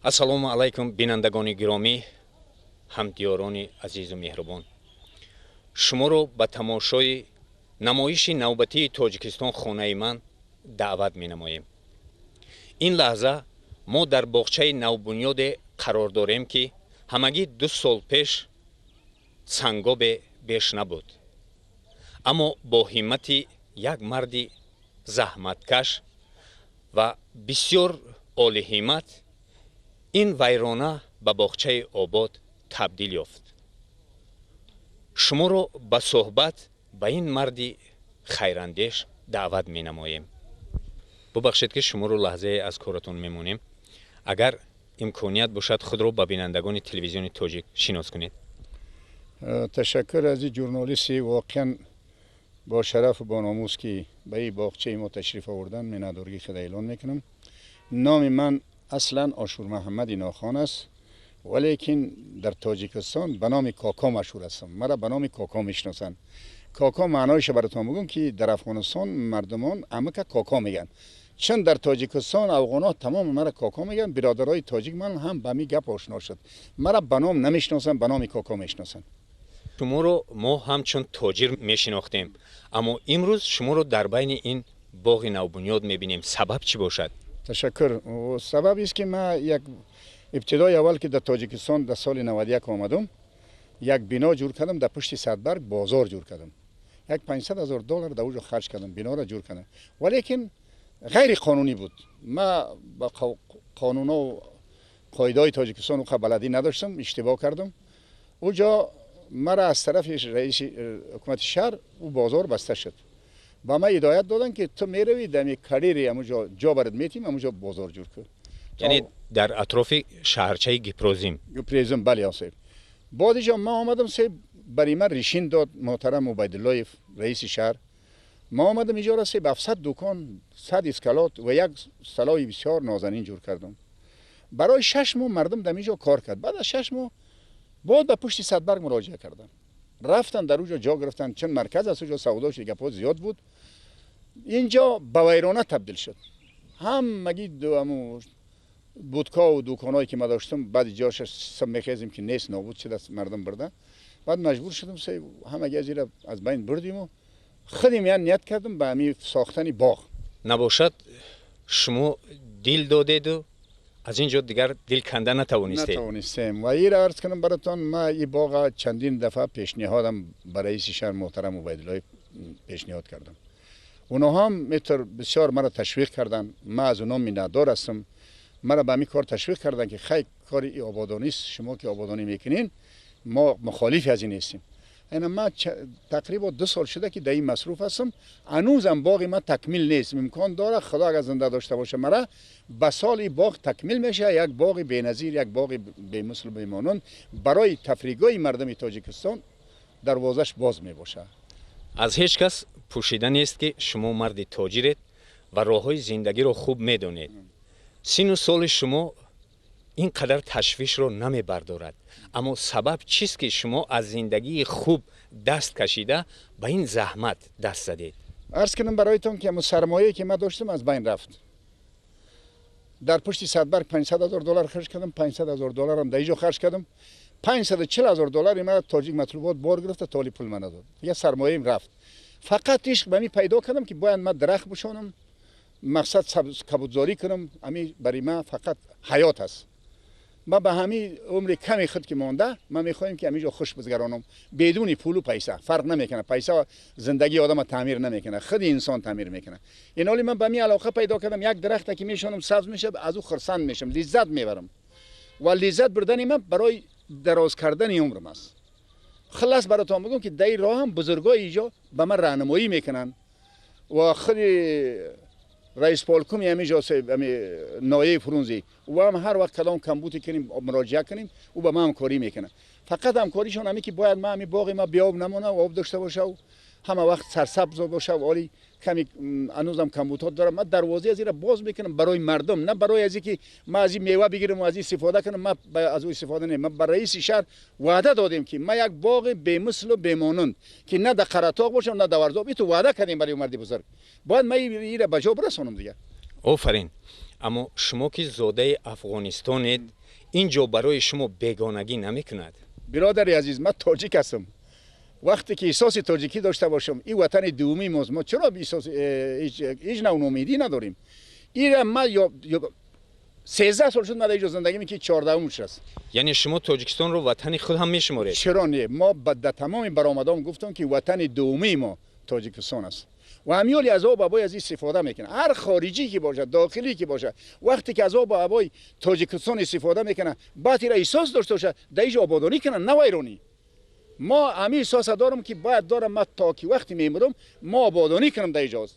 Ассалому алайкум, бинандагони гиромӣ, ҳамдиёрони азизу меҳрубон. Шуморо ба тамошои намоиши навбатии «Тоҷикистон хонаи ман» даъват менамоем. Ин лаҳза мо дар боғчаи навбунёде қарор дорем, ки ҳамагӣ 2 сол пеш сангобе беш набуд, аммо бо ҳиммати як марди заҳматкаш ва бисёр олиҳиммат ин вайрона ба боғчаи обод табдил ёфт. Шуморо ба суҳбат ба ин марди хайрандеш даъват менамоем. Бубахшед, ки шуморо лаҳзае аз коратон мемонем. Агар имконият бошад, худро ба бинандагони Телевизиони Тоҷик шинос кунед. Ташаккур аз ин журналисти воқеан бо шарафу бо номус, ки ба ин боғчаи мо ташриф овардан. Миннатдории худа эълон мекунам. Номи ман аслан Ошурмуҳаммади Нохон аст, валекин дар Тоҷикистон ба номи Коко машҳур ҳастам. Мара ба номи Коко мешиносанд. Коко маъноиша баратон бигӯм, ки дар Афғонистон мардумон амака Коко мегӯянд. Чун дар Тоҷикистон афғонҳо тамом мара Коко мегӯянд, биродарои тоҷик ман ҳам ба ҳамин гап ошно шуд. Мара ба ном намешиносанд, ба номи Коко мешиносанд. Шуморо мо ҳамчун тоҷир мешинохтем, аммо имрӯз шуморо дар байни ин боғи навбунёд мебинем. Сабаб чӣ бошад? Ташаккур. Сабаб ист, ки ман як ибтидои аввал, ки дар Тоҷикистон дар соли 91 омадам, як бино ҷур кардам, дар пушти Садбарг бозор ҷур кардам. Як 500 ҳазор доллар дар уҷо харҷ кардам, биноро ҷур кардам, валекин ғайриқонунӣ буд. Ман ба қонунҳо, қоидаҳои Тоҷикистон уқа баладӣ надоштам, иштибоҳ кардам. Уҷо мара аз тарафи раиси ҳукумати шаҳр ӯ бозор баста шуд. Ба ман ҳидоят доданд, ки ту меравӣ дами карери, ҳамуҷо ҷо барат метим, ҳамуҷо бозор ҷур кун. Яъне дар атрофи шаҳрчаи Гипрозим. Гипрозим, бале, соҳиб. Баъд иҷо ман омадам, соҳиб, барои ман решение дод муҳтарам Убайдуллоев, раиси шаҳр. Ма омадам иҷора, соҳиб, 700 дукон, 100 склад ва як салои бисёр нозанин ҷур кардам. Барои 6 моҳ мардум дар инҷо кор кард. Баъд аз 6 моҳ боз ба пушти Садбарг муроҷиа кардам. Рафтан, дар уҷо ҷо гирифтан, чун марказ аст, уҷо савдо шуд, гапҳо зиёд буд. Инҷо ба вайрона табдил шуд. Ҳамагӣ будкаву дуконҳое ки ма доштам, баъди ҷоша мехезем, ки нест, нобуд шудааст, мардум бурда. Баъд маҷбур шудам, ҳамагӣ аз ира аз байн бурдиму худим я ният кардам ба ҳамин сохтани боғ. Набошад, шумо дил додеду аз ин ҷо дигар дил канда натавонистед. Натавонистем. Ва ира арз кунам баратон, ма и боға чандин дафъа пешниҳодам ба раиси шаҳр муҳтарам Убайдуллоев пешниҳод кардам. Онҳо ҳам метр бисёр маро ташвиқ карданд. Ма аз онҳо миннатдор ҳастам. Маро ба ҳамин кор ташвиқ карданд, ки хай, кори ободонист, шумо ки ободонӣ мекунин, мо мухолифи аз ин нестем. Ина ма тақрибан 2 сол шуда, ки дар ин масруф ҳастам. Ҳанӯзам боғи ма такмил нест. Имкон дора, Худо агар зинда дошта боша мара, ба соли боғ такмил мешавад. Як боғи беназир, як боғи бемисл, бемонанд барои тафригоҳи мардуми Тоҷикистон дарвозаш боз мебошад. Аз ҳеҷ кас пӯшида нест, ки шумо марди тоҷиред ва роҳҳои зиндагиро хуб медонед. Сину соли шумо ин қадар ташвишро намебардорад, аммо сабаб чист, ки шумо аз зиндагии хуб даст кашида, ба ин заҳмат даст задед? Арз кунам бароятон, ки ҳамун сармояе ки ман доштам, аз байн рафт. Дар пушти Садбарг 500 ҳазор доллар харҷ кардам, 500 ҳазор долларам дар иҷо харҷ кардам. 540 ҳазор доллари ман Тоҷик Матлубот бор гирифта, толи пул ман надод. Дигар сармояем рафт. Фақат ишқ ба ми пайдо кардам, ки бояд ман дарахт бишонам, мақсад кабудзорӣ кунам. Ами барои ман фақат ҳаёт аст. Ман ба ҳамин умри ками худ ки монда, ман мехоҳем, ки ҳаминҷо хуш бизгаронам, бедуни пулу пайса. Фарқ намекунад, пайса зиндагии одама таъмир намекунад, худи инсон таъмир мекунад. Ин ҳоли ман ба ми алоқа пайдо кардам. Як дарахте ки мешонам, сабз мешавад, аз ӯ хурсанд мешавам, лиззат мебарам ва лиззат бурдани ман барои дароз кардани умрам аст. Хуллас, баротон бигӯм, ки дар ин роҳ ҳам бузургои иҷо ба ман раҳнамоӣ мекунанд ва худи раис полкуми ҳамиҷо, ҳами ноҳияи Фрунзе, ӯ ҳам ҳар вақт кадом камбуте кунем, муроҷиа кунем, ӯ ба ман ҳамкорӣ мекунад. Фақат ҳамкоришон ҳаме, ки бояд ман ҳами боғи ма беоб намона, об дошта боша, ҳама вақт сарсабз боша. Оли ками ҳанӯзам камбудҳо дорам. Ман дарвозаи аз ира боз мекунам барои мардум, на барои аз ки ман аз ин мева бигирам ва аз ин истифода кунам. Ман аз ӯ истифода не. Ман ба раиси шаҳр ваъда додем, ки ман як боғи бемислу бемонанд, ки на дар Қаратоғ бошам, на дар Варзоб, иту ваъда кардем барои марди бузург. Бояд ман ира ба ҷо бирасонам дигар. Офарин. Аммо шумо ки зодаи Афғонистонед, ин ҷо барои шумо бегонагӣ намекунад? Бародари азиз, ман тоҷик ҳастам. Вақте ки эҳсоси тоҷикӣ дошта бошам, ин ватани дуввуми мост. Мо чаро ҳеҷ нав ноумедӣ надорем? Ира ман 13 сол шуд ман дар инҷо зиндагӣ мекунам, 14 аст. Яъне шумо Тоҷикистонро ватани худ ҳам мешуморед? Чаро не? Мо дар тамоми баромадам гуфтам, ки ватани дуввуми мо Тоҷикистон аст. Ва ҳамёли аз об ҳавои аз ин истифода мекунад. Ҳар хориҷӣ ки бошад, дохилӣ ки бошад, вақте ки аз об ҳавои Тоҷикистон истифода мекунад, бояд ира эҳсос дошта бошад, дар инҷо ободонӣ кунад, на вайронӣ. Мо ҳамин эҳсоса дорам, ки бояд дорам ман то ки вақте мемирам, мо ободонӣ кунам дар инҷо,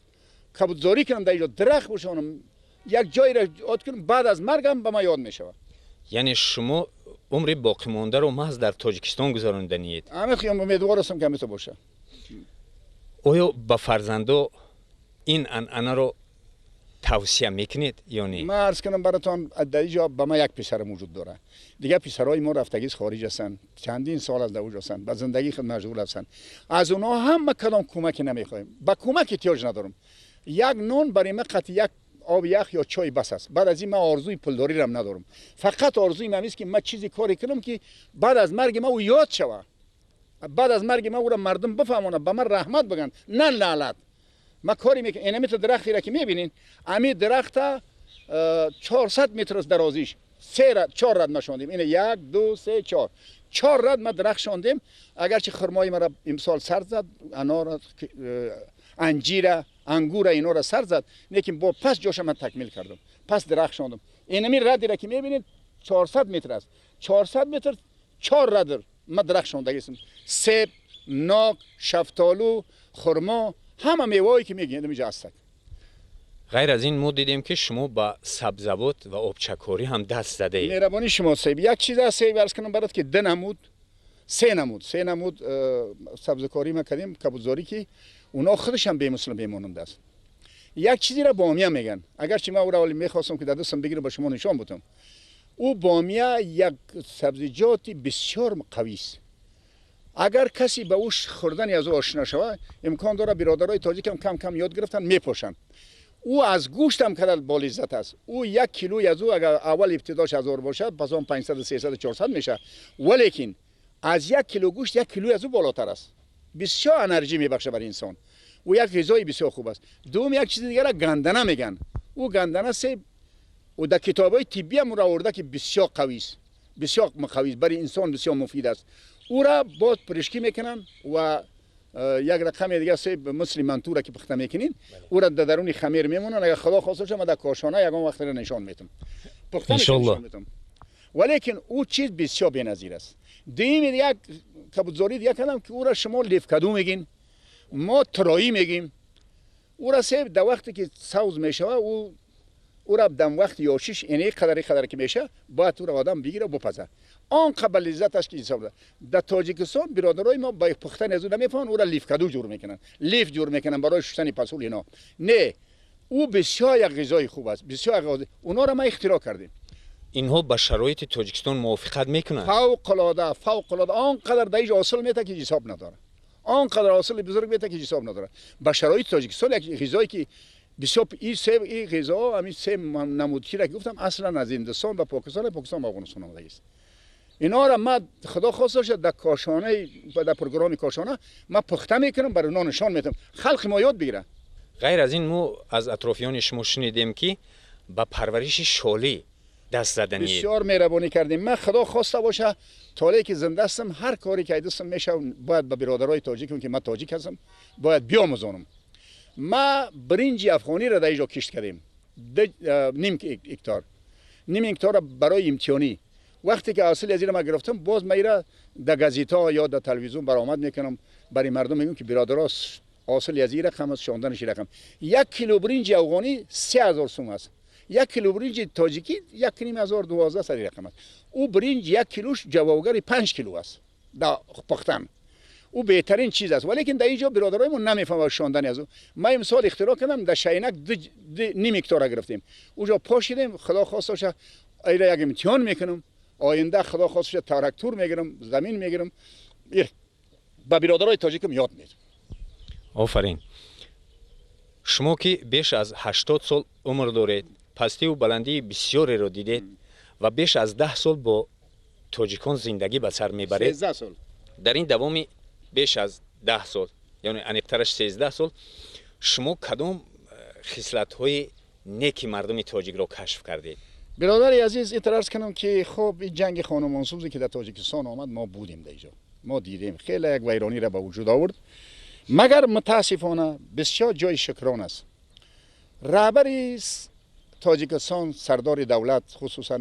кабудзорӣ кунам дар инҷо, дарахт бошонам, як ҷойро ёд кунам, баъд аз маргам ба ман ёд мешавад. Яъне шумо умри боқимондаро маҳз дар Тоҷикистон гузарониданиед? Ҳамин умедвор ҳастам, ки ҳамин бошад. Оё ба фарзандо ин анъанаро тавсия мекунед ё не? Ман арз кунам баратон, дар инҷо ба ман як писар мавҷуд дорад. Дигар писарҳои мо рафтагист, хориҷ ҳастанд, чандин сол аз дар онҷо ҳастанд, ба зиндагии худ машғул ҳастанд. Аз онҳо ҳам ма кадом кӯмаке намехоҳем, ба кӯмак эҳтиёҷ надорам. Як нон барои ман қатъи як об ях ё чой бас аст. Баъд аз ин ман орзуи пулдориам надорам. Фақат орзуи ман аст, ки ман чизе коре кунам, ки баъд аз марги ман ӯ ёд шавад, баъд аз марги ман ӯро мардум бифаҳмонанд, ба ман раҳмат бигӯянд, на лаълат. Ман кори мекунам. Инамито дарахтеро ки мебинین, ами дарахта 400 метр аст дарозиш, се рад, чор рад ма шондем. Ина як, ду, се, чор, чор рад ма дарахт шондем. Агарчи хурмои маро имсол сар зад, анора, анҷира, ангура, инора сар зад, лекин бо пас ҷоша ман такмил кардам, пас дарахт шондам. Инами радиро ки мебинед, 400 метр аст, 400 метр чор рад ма дарахт шондагистам. Себ, нок, шафтолу, хурмо, ҳама меваҳое ки мегӯянд инҷо ҳастанд. Ғайр аз ин мо дидем, ки шумо ба сабзавот ва обчакорӣ ҳам даст задаед. Меҳрабонии шумо соҳиб. Як чиз аст соҳиб, арз кунам барат, ки ду намуд, се намуд сабзикорӣ ма кардем, кабудзорӣ, ки اونا خودش هم بی‌مثل بی‌مانند است. یک چیزی را بامیه میگن، اگرچه من او را ولی میخواستم که در دستم بگیرم با شما نشان بدم. او بامیه یک سبزیجات بسیار قوی است. اگر کسی به اوش خوردن از او آشنا شود، امکان داره برادرای تاجیک هم کم کم یاد گرفتن میپوشن. او از گوشت هم کدل با لذت است. او 1 کیلوی از او اگر اول ابتداش 1000 باشد، پس آن 500، 300، 400 میشه، ولیکن از 1 کیلو گوشت 1 کیلوی از او بالاتر است. بسیار انرژی میبخشه برای انسان. او یک غذای بسیار خوب است. دوم یک چیز دیگه را گندنه میگن. او گندنه سه او در کتابای طبی هم را آورده که بسیار قوی است، بسیار قوی است، برای انسان بسیار مفید است. او را باز پرشکی میکنن و یک رقم دیگه سه مثل منتو را که پخته میکنین، او را در درون خمیر میمونن. اگر خدا خواسته باشه من در کاشانه یگان وقت را نشان میتم، پخته نشان میتم. ولیکن او چیز بسیار بی‌نظیر است. دیم یک کبودزاری دیگه کردم که او را شما لیفکدو میگین، ما ترایی میگیم. او را سه در وقتی که سوز میشه، او را دم وقت یاشیش اینه قدری قدر که میشه، باید او را آدم بگیره و بپزه. آن قبل لذت است که حساب داره. در تاجیکستان برادرای ما با پختن از او نمیفهمن، او را لیفکدو جور میکنن، لیف جور میکنن برای شستن پسول اینا. نه، او بسیار یک غذای خوب است، بسیار غذای. اونا را ما اختراع کردیم. اینها با شرایط تاجیکستان موافقت میکنن؟ فوق العاده، فوق العاده. آنقدر در اینجا حاصل میده که حساب نداره. آنقدر حاصل بزرگ میده که حساب نداره. با شرایط تاجیکستان یک غذایی که بسیار این سه این غذا، همین سه نمودکی را که گفتم، اصلا از هندوستان و پاکستان، پاکستان و افغانستان آمده است. اینا را ما خدا خواسته باشد در کاشانه، در پروگرام کاشانه ما پخته میکنم، برای اونا نشان میدم، خلق ما یاد بگیره. غیر از این ما از اطرافیان شما شنیدیم که با پرورش شالی دست زدنی. بسیار مهربانی کردیم. من خدا خواسته باشه تا که زنده هستم هر کاری که دستم میشه باید به برادرای تاجیکم که من تاجیک هستم باید بیاموزانم. ما برنج افغانی را در اینجا کشت کردیم، نیم هکتار، نیم هکتار برای امتحانی. وقتی که حاصل از این ما گرفتم، باز من را در گازیتا یا در تلویزیون برآمد میکنم، برای مردم میگم که برادرها حاصل از این رقم است، شاندنش رقم. 1 کیلو برنج افغانی 3000 سوم است، 1 کیلو برنج تاجیکی 1,500، 12 سر رقم است. او برنج 1 کیلوش جوابگر 5 کیلو است در پختن. او بهترین چیز است، ولیکن در اینجا برادرایمون نمیفهمن شاندن از او. ما امسال اختراع کردم، در شینک نیم هکتار گرفتیم، اونجا پاشیدیم. خدا خواسته باشه ایره یک امتحان میکنم، آینده خدا خواسته باشه تراکتور میگیرم، زمین میگیرم، با برادرای تاجیکم یاد میدم. آفرین. شما که بیش از 80 سال عمر دارید، پستی و بلندی بسیاری را دیدید و بیش از 10 سال با تاجیکان زندگی به سر میبرید. 13 سال. در این دوام بیش از 10 سال، یعنی انیقترش 13 سال، شما کدام خصلت های نیکی مردم تاجیک را کشف کردید؟ برادر عزیز، اعتراض کنم که خب این جنگ خانمانسوزی که در تاجیکستان آمد، ما بودیم در اینجا، ما دیدیم خیلی یک ویرانی را به وجود آورد. مگر متاسفانه بسیار جای شکران است. رهبر تاجیکستان، سردار دولت، خصوصا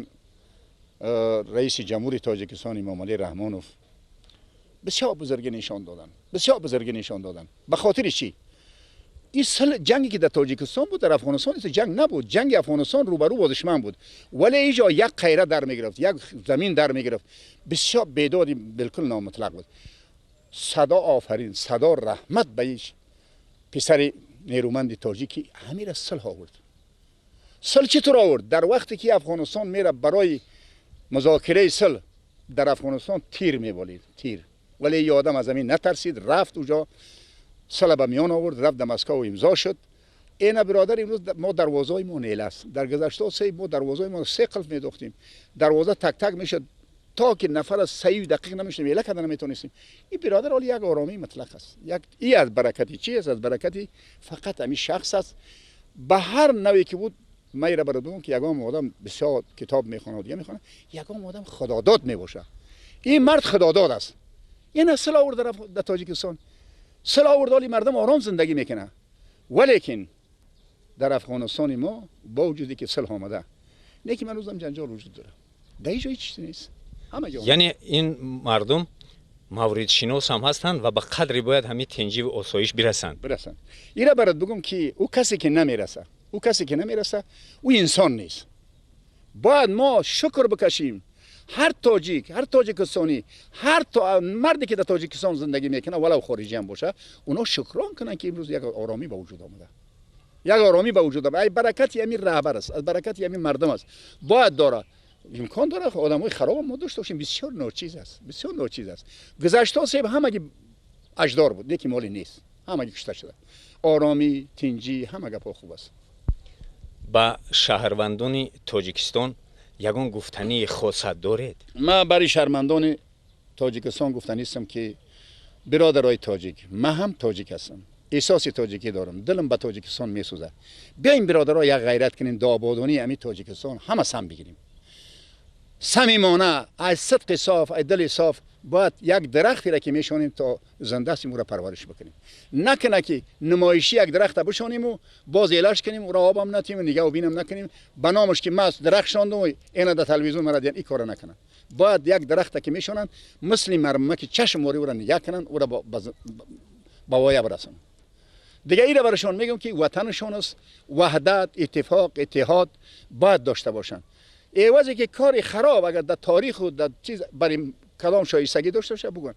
رئیس جمهوری تاجیکستان امام علی رحمانوف، بسیار بزرگی نشان دادن، بسیار بزرگی نشان دادن. به خاطر چی؟ این جنگی که در تاجیکستان بود در افغانستان جنگ نبود. جنگ افغانستان روبرو با دشمن بود، ولی اینجا یک قیره در میگرفت، یک زمین در میگرفت. بسیار بیدادی بالکل نامطلق بود. صدا آفرین، صدا رحمت به ایش پسر نیرومند تاجیکی همین را صلح آورد. صلح چطور آورد؟ در وقتی که افغانستان میره برای مذاکره صلح، در افغانستان تیر میبالید، تیر. ولی یه آدم از زمین نترسید، رفت اونجا صلح به میان آورد، رفت در مسکو امضا شد. این برادر امروز ما دروازه‌های ما نیل است. در گذشته سه ما دروازه‌های ما سه قلف می‌دوختیم، دروازه تک تک میشد تا که نفر از 30 دقیق نمیشدیم، یله کردن نمیتونستیم. این برادر حال یک آرامی مطلق است. یک ای از برکتی چی است؟ از برکتی فقط همین شخص است. به هر نوعی که بود، من را برات بگم که یگام آدم بسیار کتاب میخونه و دیگه میخونه، یگام آدم خداداد میباشه. این مرد خداداد است. این اصل آورد در تاجیکستان، صلح آورد، حالی مردم آرام زندگی میکنه. ولیکن در افغانستان ما با وجودی که صلح آمده، نه که من روزم جنجال وجود داره. در هیچ جای چیزی نیست. همه جا. یعنی این مردم مورد شناس هم هستند و به قدری باید همین تنجی و آسایش برسند. برسند. اینا برات بگم که او کسی که نمیرسه، او کسی که نمیرسه، او انسان نیست. باید ما شکر بکشیم. هر تاجیک، هر تاجیکستانی، هر مردی که در تاجیکستان زندگی میکنه ولو خارجی هم باشه، اونا شکران کنن که امروز یک آرامی به وجود آمده. یک آرامی به وجود آمده. ای برکت همین رهبر است، از برکت همین مردم است. باید داره امکان داره آدمای خراب ما داشته باشیم. بسیار ناچیز است، بسیار ناچیز است. گذشته صاحب همگی اجدار بود، یکی مالی نیست، همگی کشته شده. آرامی، تنجی، همه گپا خوب است. با شهروندان تاجیکستان یگان گفتنی خاص دارید؟ من برای شهروندان تاجیکستان گفتنی هستم که برادرای تاجیک، من هم تاجیک هستم، احساس تاجیکی دارم، دلم به تاجیکستان میسوزه. بیایم برادرها یک غیرت کنیم، در آبادانی امی تاجیکستان همه سم بگیریم. صمیمانه، از صدق صاف، از دل صاف، باید یک درختی را که میشونیم تا زنده هستیم او را پرورش بکنیم. نکنه که نمایشی یک درخت بشونیم و باز ایلاش کنیم، او را آبم نتیم و نگه و بینم نکنیم، به نامش که من درخت شاندم و اینا در تلویزیون مرا دیدن، این کارو نکنن. باید یک درخت که میشونن مثل مرمه که چشم واری او را نگه کنن، او را با وایه برسن. دیگه ایره برشون میگم که وطنشون است، وحدت، اتفاق، اتحاد باید داشته باشن. عوضی که کاری خراب اگر در تاریخ و در چیز برای کدام شایستگی داشته باشه بگن،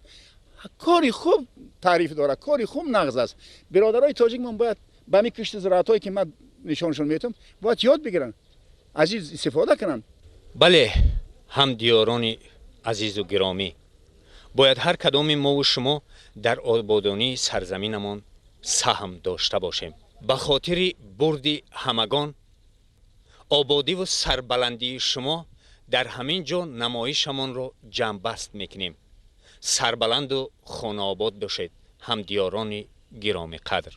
کاری خوب تعریف داره، کاری خوب نغز است. برادرای تاجیک من باید به می کشت زراعتایی که من نشانشون میتم باید یاد بگیرن، عزیز استفاده کنن. بله، هم دیاران عزیز و گرامی، باید هر کدام ما و شما در آبادانی سرزمینمان سهم داشته باشیم. به خاطر برد همگان، آبادی و سربلندی شما در همین جا نمایشمان را جمع‌بست میکنیم. سربلند و خانه آباد باشید هم دیاران گرامی قدر.